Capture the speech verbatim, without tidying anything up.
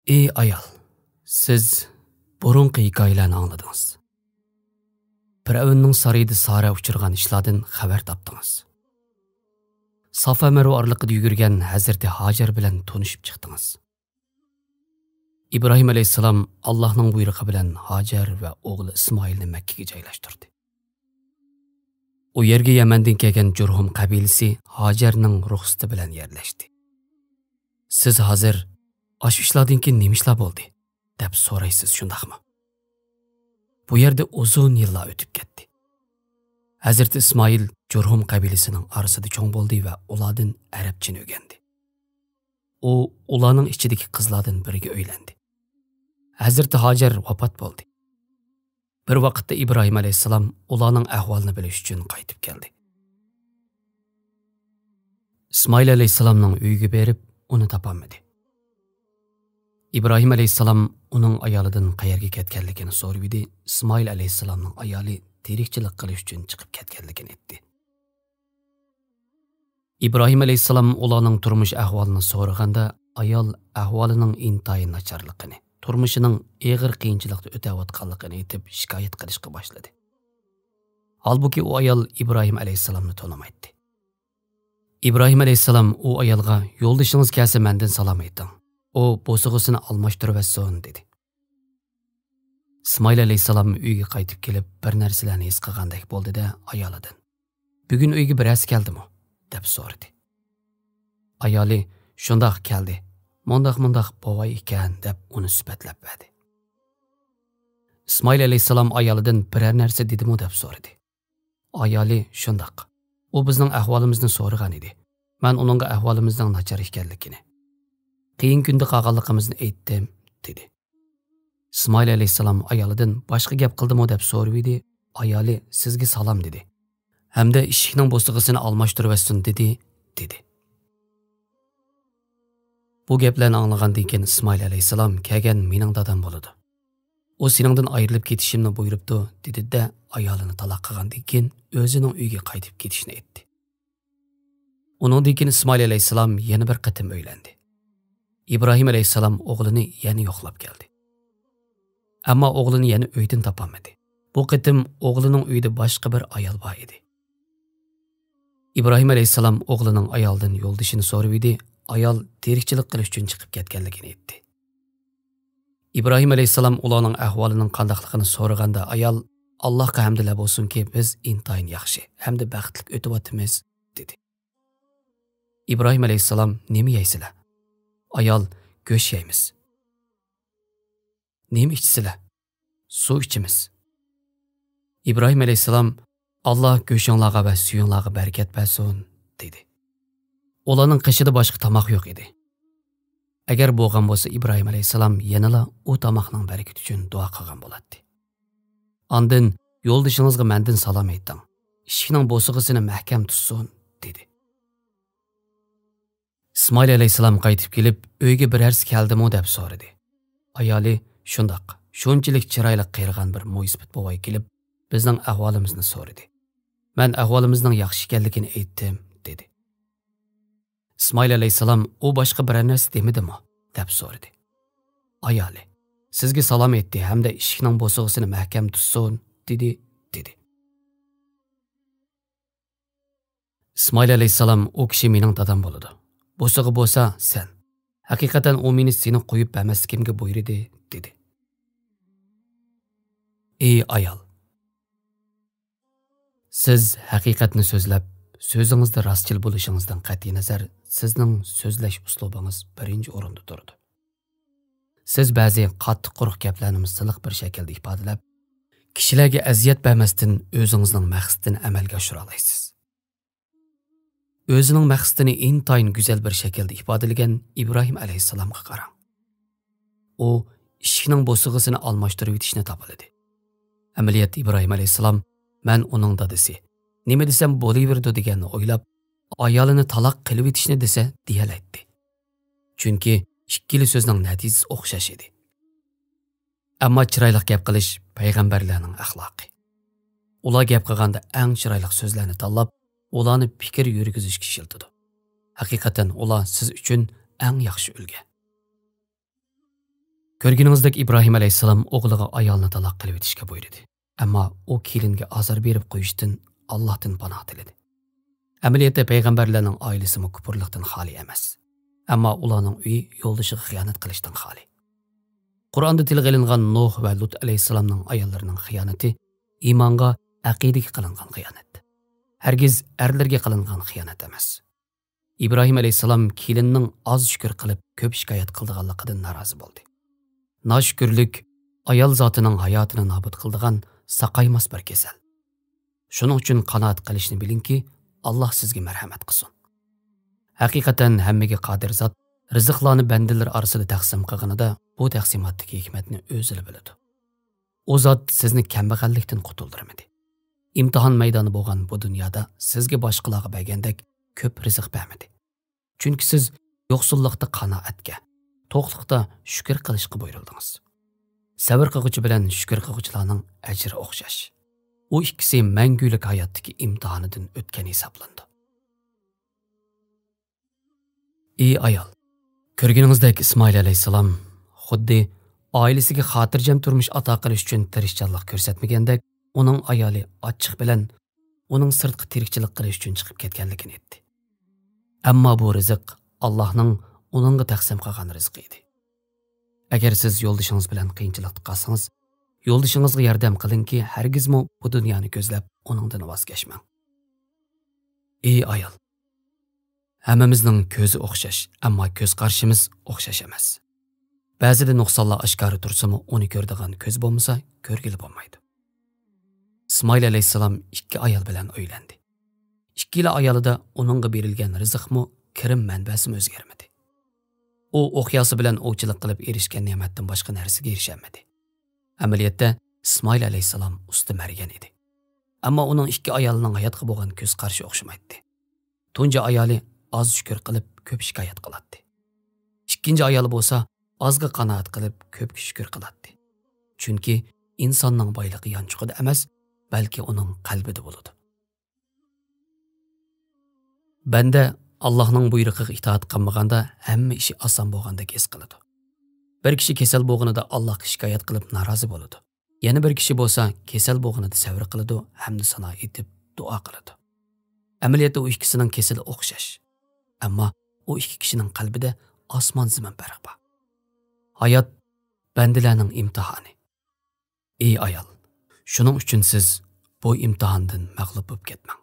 ئى ئايال، سىز بۇرۇنقى ھېكايىلەرنى ئاڭلىدىڭىز. پىرئەۋننىڭ سارىيىدا سارە ئۇچرىغان ئىشلاردىن خەۋەر تاپتىڭىز. سافا مەرۋە ئارىلىقىدا يۈگۈرگەن ھەزرىتى ھاجەر بىلەن تونۇشۇپ چىقتىڭىز. ئىبراھىم ئەلەيھىسسالام ئاللاھنىڭ بۇيرۇقى بىلەن ھاجەر ۋە ئوغلى ئىسمائىلنى مەككىگە جايلاشتۇردى. ئۇ يەرگە يەمەندىن كەلگەن جۇرھۇم قەبىلىسى ھاجەرنىڭ رۇخسىتى بىلەن يەرلەشتى. سىز ھازىر، «ئاشۇ ئىشلاردىن كېيىن نېمە ئىشلار بولدى؟» دەپ سورايسىز، شۇنداقمۇ؟ بۇ يەردە ئۇزۇن يىللار ئۆتۈپ كەتتى. ھەزرىتى ئىسمائىل جۇرھۇم قەبىلىسىنىڭ ئارىسىدا چوڭ بولدى ۋە ئۇلاردىن ئەرەبچىنى ئۆگەندى. ئۇ ئۇلارنىڭ ئىچىدىكى قىزلاردىن بىرىگە ئۆيلەندى. ھەزرىتى ھاجەر ۋاپات بولدى. بىر ۋاقىتتا ئىبراھىم ئەلەيھىسسالام ئۇلارنىڭ ئەھۋالىنى بىلىش ئۈچۈن قايتىپ كەلدى. ئىسمائىل ئەلەيھىسسالامنىڭ ئۆيىگە بېرىپ، ئۇنى تاپالمىدى. ئىبراھىم ئەلەيھىسسالام ئۇنىڭ ئايالىدىن قەيەرگە كەتكەنلىكىنى سورىۋىدى، ئىسمائىل ئەلەيھىسسالامنىڭ ئايالى تېرىكچىلىك قىلىش ئۈچۈن چىقىپ كەتكەنلىكىنى ئېيتتى. ئىبراھىم ئەلەيھىسسالام ئۇلارنىڭ تۇرمۇش ئەھۋالىنى سورىغاندا، ئايال ئەھۋالىنىڭ ئىنتايىن ناچارلىقىنى، تۇرمۇشىنىڭ ئېغىر قىيىنچىلىقتا ئۆتەۋاتقانلىقىنى ئېيتىپ، شىكايەت قىلىشقا باشلىدى. ھالبۇكى، ئۇ ئايال ئىبراھىم ئەلەيھىسسالامنى تونۇمايتتى. ئىبراھىم ئەلەيھىسسالام ئۇ ئايالغا، «يولدىشىڭىز كەلسە، مەندىن سالام ئېيتىڭ. ئۇ بوسۇغىسىنى ئالماشتۇرۇۋەتسۇن» دېدى. ئىسمائىل ئەلەيھىسسالام ئۆيگە قايتىپ كېلىپ، بىر نەرسىلەرنى ھېس قىلغاندەك بولدى-دە، ئايالىدىن، «بۈگۈن ئۆيگە بىرەرسى كەلدىمۇ؟» دەپ سورىدى. ئايالى، «شۇنداق، كەلدى. مۇنداق-مۇنداق بوۋاي ئىكەن» دەپ، ئۇنى سۈپەتلەپ بەردى. ئىسمائىل ئەلەيھىسسالام ئايالىدىن، «بىرەر نەرسە دېدىمۇ؟» دەپ سورىدى. ئايالى، «شۇنداق. ئۇ بىزنىڭ ئەھۋالىمىزنى سورىغان ئىدى. مەن ئۇنىڭغا ئەھۋالىمىزنىڭ ناچار ئىكەنلىكىنى، قىيىن كۈندە قالغانلىقىمىزنى ئېيتتىم» دېدى. ئىسمائىل ئەلەيھىسسالام ئايالىدىن، «باشقا گەپ قىلدىمۇ؟» دەپ سورىۋىدى. ئايالى، «سىزگە سالام» دېدى. ھەمدە «ئىشىكنىڭ بوسۇغىسىنى ئالماشتۇرۇۋەتسۇن» دېدى، دېدى. بۇ گەپلەرنى ئاڭلىغاندىن كېيىن ئىسمائىل ئەلەيھىسسالام، «كەلگەن مېنىڭ دادام بولىدۇ. ئۇ سېنىڭدىن ئايرىلىپ كېتىشىمنى بۇيرۇپتۇ» دېدى-دە، ئايالىنى تالاق قىلغاندىن كېيىن ئۆزىنىڭ ئۆيىگە قايتىپ كېتىشىنى ئېيتتى. ئۇنىڭدىن كېيىن ئىسمائىل ئەلەيھىسسالام يەنە بىر قېتىم ئۆيلەندى. ئىبراھىم ئەلەيھىسسالام ئوغلىنى يەنە يوقلاپ كەلدى. ئەمما ئوغلىنى يەنە ئۆيدىن تاپالمىدى. بۇ قېتىم ئوغلىنىڭ ئۆيىدە باشقا بىر ئايال بار ئىدى. ئىبراھىم ئەلەيھىسسالام ئوغلىنىڭ ئايالىدىن يولدىشىنى سورىۋىدى، ئايال تىرىكچىلىك قىلىش ئۈچۈن چىقىپ كەتكەنلىكىنى ئېيتتى. ئىبراھىم ئەلەيھىسسالام ئۇلارنىڭ ئەھۋالىنىڭ قانداقلىقىنى سورىغاندا، ئايال، «ئاللاھقا ھەمدىلەر بولسۇنكى، بىز ئىنتايىن ياخشى ھەمدە بەختلىك ئۆتۈۋاتىمىز» دېدى. ئىبراھىم ئەلەيھىسسالام، «نېمە يەيسىلەر؟» ئايال، «گۆش يەيمىز.» «نېمە ئىچىسىلەر؟» «سۇ ئىچىمىز.» ئىبراھىم ئەلەيھىسسالام، «ئاللا گۆشۈڭلارغا ۋە سۈيۈڭلارغا بەرىكەت بەرسۇن» دېدى. ئۇلارنىڭ قېشىدا باشقا تاماق يوق ئىدى. ئەگەر بولغان بولسا، ئىبراھىم ئەلەيھىسسالام يەنىلا ئۇ تاماقنىڭ بەرىكىتى ئۈچۈن دۇئا قىلغان بولاتتى. ئاندىن، «يولدىشىڭىزغا مەندىن سالام ئېيتىڭ. ئىشىكنىڭ بوسۇغىسىنى مەھكەم تۇتسۇن» دېدى. ئىسمائىل ئەلەيھىسسالام قايتىپ كېلىپ، «ئۆيگە بىرەرسى كەلدىمۇ؟» دەپ سورىدى. ئايالى، «شۇنداق، شۇنچىلىك چىرايلىق قېرىغان بىر مويسىپىت بوۋاي كېلىپ، بىزنىڭ ئەھۋالىمىزنى سورىدى. مەن ئەھۋالىمىزنىڭ ياخشى ئىكەنلىكىنى ئېيتتىم» دېدى. ئىسمائىل ئەلەيھىسسالام، «ئۇ باشقا بىرەر نەرسە دېمىدىمۇ؟» دەپ سورىدى. ئايالى، «سىزگە سالام ئېيتتى ھەمدە ئىشىكنىڭ بوسۇغىسىنى مەھكەم تۇتسۇن» دېدى، دېدى. ئىسمائىل ئەلەيھىسسالام، «ئۇ كىشى مېنىڭ دادام بولىدۇ. بوسۇغا بولسا سەن. ھەقىقەتەن ئۇ مېنى سېنى قويۇپ بەرمەسلىكىمگە بۇيرۇدى» دېدى. ئى ئايال! سىز ھەقىقەتنى سۆزلەپ، سۆزىڭىزدە راستچىل بولۇشىڭىزدىن قەتئىينەزەر، سىزنىڭ سۆزلەش ئۇسلۇبىڭىز بىرىنچى ئورۇندا تۇرىدۇ. سىز بەزى قاتتىق قۇرۇق گەپلەرنىمۇ سىلىق بىر شەكىلدە ئىپادىلەپ، كىشىلەرگە ئەزىيەت بەرمەستىن ئۆزىڭىزنىڭ مەقسىتىنى ئەمەلگە ئاشۇرالايسىز. ئۆزىنىڭ مەقسىتىنى ئىنتايىن گۈزەل بىر شەكىلدە ئىپادىلىگەن ئىبراھىم ئەلەيھىسسالامغا قاراڭ. ئۇ ئىشىكنىڭ بوسۇغىسىنى ئالماشتۇرۇۋېتىشنى تاپىلىدى. ئەمەلىيەتتە ئىبراھىم ئەلەيھىسسالام، «مەن ئۇنىڭ دادىسى، نېمە دېسەم بولۇۋېرىدۇ» دېگەننى ئويلاپ، ئايالىنى تالاق قىلىۋېتىشنى دېسە دېيەلەيتتى. چۈنكى ئىككىلا سۆزنىڭ نەتىجىسى ئوخشاش ئىدى. ئەمما چىرايلىق گەپ قىلىش پەيغەمبەرلەرنىڭ ئەخلاقى. ئۇلار گەپ قىلغاندا ئەڭ چىرايلىق سۆزلەرنى تاللاپ، ئۇلارنى پىكىر يۈرگۈزۈشكە ئىشلىتىدۇ. ھەقىقەتەن ئۇلار سىز ئۈچۈن ئەڭ ياخشى ئۈلگە. كۆرگىنىڭىزدەك ئىبراھىم ئەلەيھىسسالام ئوغلىغا ئايالنى تالاق قىلىۋېتىشكە بۇيرۇدى. ئەمما ئۇ كېلىنگە ئازار بېرىپ قويۇشتىن ئاللاھتىن پاناھ تىلىدى. ئەمەلىيەتتە پەيغەمبەرلەرنىڭ ئائىلىسىمۇ كۇپۇرلۇقتىن خالىي ئەمەس. ئەمما ئۇلارنىڭ ئۆيى يولدىشىغا خىيانەت قىلىشتىن خالىي. قۇرئاندا تىلغا ئېلىنغان نۇھ ۋە لۇت ئەلەيھىسسالامنىڭ ئاياللىرىنىڭ خىيانىتى ئىمانغا، ئەقىدىگە قىلىنغان خىيانەت. ھەرگىز ئەرلەرگە قىلىنغان خىيانەت ئەمەس. ئىبراھىم ئەلەيھىسسالام كېلىننىڭ ئاز شۈكۈر قىلىپ، كۆپ شىكايەت قىلىدىغانلىقىدىن نارازى بولدى. ناشۈكۈرلۈك ئايال زاتىنىڭ ھاياتىنى نابۇت قىلىدىغان ساقايماس بىر كېسەل. شۇنىڭ ئۈچۈن قانائەت قىلىشنى بىلىڭكى، ئاللاھ سىزگە مەرھەمەت قىلسۇن. ھەقىقەتەن ھەممىگە قادىر زات رىزىقلارنى بەندىلىرى ئارىسىدا تەقسىم قىلغىنىدا بۇ تەقسىماتتىكى ھېكمەتنى ئۆزىلا بىلىدۇ. ئۇ زات سىزنى كەمبەغەللىكتىن قۇتۇلدۇرمىدى. ئىمتىھان مەيدانى بولغان بۇ دۇنيادا سىزگە باشقىلارغا بەرگەندەك كۆپ رىزىق بەرمىدى. چۈنكى سىز يوقسۇللۇقتا قانائەتكە، توقلۇقتا شۈكۈر قىلىشقا بۇيرۇلدىڭىز. سەۋر قىلغۇچى بىلەن شۈكۈر قىلغۇچىلارنىڭ ئەجرى ئوخشاش. ئۇ ئىككىسى مەڭگۈلۈك ھاياتتىكى ئىمتىھانىدىن ئۆتكەن ھېسابلىنىدۇ. ئى ئايال! كۆرگىنىڭىزدەك ئىسمائىل ئەلەيھىسسالام خۇددى ئائىلىسىگە خاتىرجەم تۇرمۇش ئاتا قىلىش ئۈچۈن تىرىشچانلىق كۆرسەتمىگەندەك، ئۇنىڭ ئايالى ئاچچىق بىلەن ئۇنىڭ سىرتقا تىرىكچىلىك قىلىش ئۈچۈن چىقىپ كەتكەنلىكىنى ئېيتتى. ئەمما بۇ رىزىق ئاللاھنىڭ ئۇنىڭغا تەقسىم قىلغان رىزقى ئىدى. ئەگەر سىز يولدىشىڭىز بىلەن قىيىنچىلىقتا قالسىڭىز، يولدىشىڭىزغا ياردەم قىلىڭكى، ھەرگىزمۇ بۇ دۇنيانى كۆزلەپ ئۇنىڭدىن ۋاز كەچمەڭ. ئى ئايال! ھەممىمىزنىڭ كۆزى ئوخشاش، ئەمما كۆز قارىشىمىز ئوخشاش ئەمەس. بەزىدە نۇقسانلار ئاشكارا تۇرسىمۇ، ئۇنى كۆرىدىغان كۆز بولمىسا، كۆرگىلى بولمايدۇ. ئىسمائىل ئەلەيھىسسالام ئىككى ئايال بىلەن ئۆيلەندى. ئىككىلا ئايالىدا ئۇنىڭغا بېرىلگەن رىزىقمۇ، كىرىم مەنبەسىمۇ ئۆزگەرمىدى. ئۇ ئوقياسى بىلەن ئوۋچىلىق قىلىپ ئېرىشكەن نېمەتتىن باشقا نەرسىگە ئېرىشەلمىدى. ئەمەلىيەتتە ئىسمائىل ئەلەيھىسسالام ئۇستا مەرگەن ئىدى. ئەمما ئۇنىڭ ئىككى ئايالىنىڭ ھاياتقا بولغان كۆز قارىشى ئوخشىمايتتى. تۇنجى ئايالى ئاز شۈكۈر قىلىپ، كۆپ شىكايەت قىلاتتى. ئىككىنچى ئايالى بولسا ئازغا قانائەت قىلىپ، كۆپكە شۈكۈر قىلاتتى. چۈنكى ئىنساننىڭ بايلىقى يانچۇقىدا ئەمەس، بەلكى ئۇنىڭ قەلبىدە بولىدۇ. بەندە ئاللاھنىڭ بۇيرۇقىغا ئىتائەت قىلمىغاندا ھەممە ئىشى ئاسان بولغاندەك ھېس قىلىدۇ. بىر كىشى كېسەل بولغىنىدا ئاللاھقا شىكايەت قىلىپ نارازى بولىدۇ. يەنە بىر كىشى بولسا كېسەل بولغىنىدا سەۋر قىلىدۇ، ھەمدۇ سانا ئېيتىپ دۇئا قىلىدۇ. ئەمەلىيەتتە ئۇ ئىككىسىنىڭ كېسىلى ئوخشاش. ئەمما ئۇ ئىككى كىشىنىڭ قەلبىدە ئاسمان زېمىن پەرق بار. ھايات بەندىلەرنىڭ ئىمتىھانى. ئى ئايال! شۇنىڭ ئۈچۈن سىز بۇ ئىمتىھاندىن مەغلۇپ بولۇپ كەتمەڭ.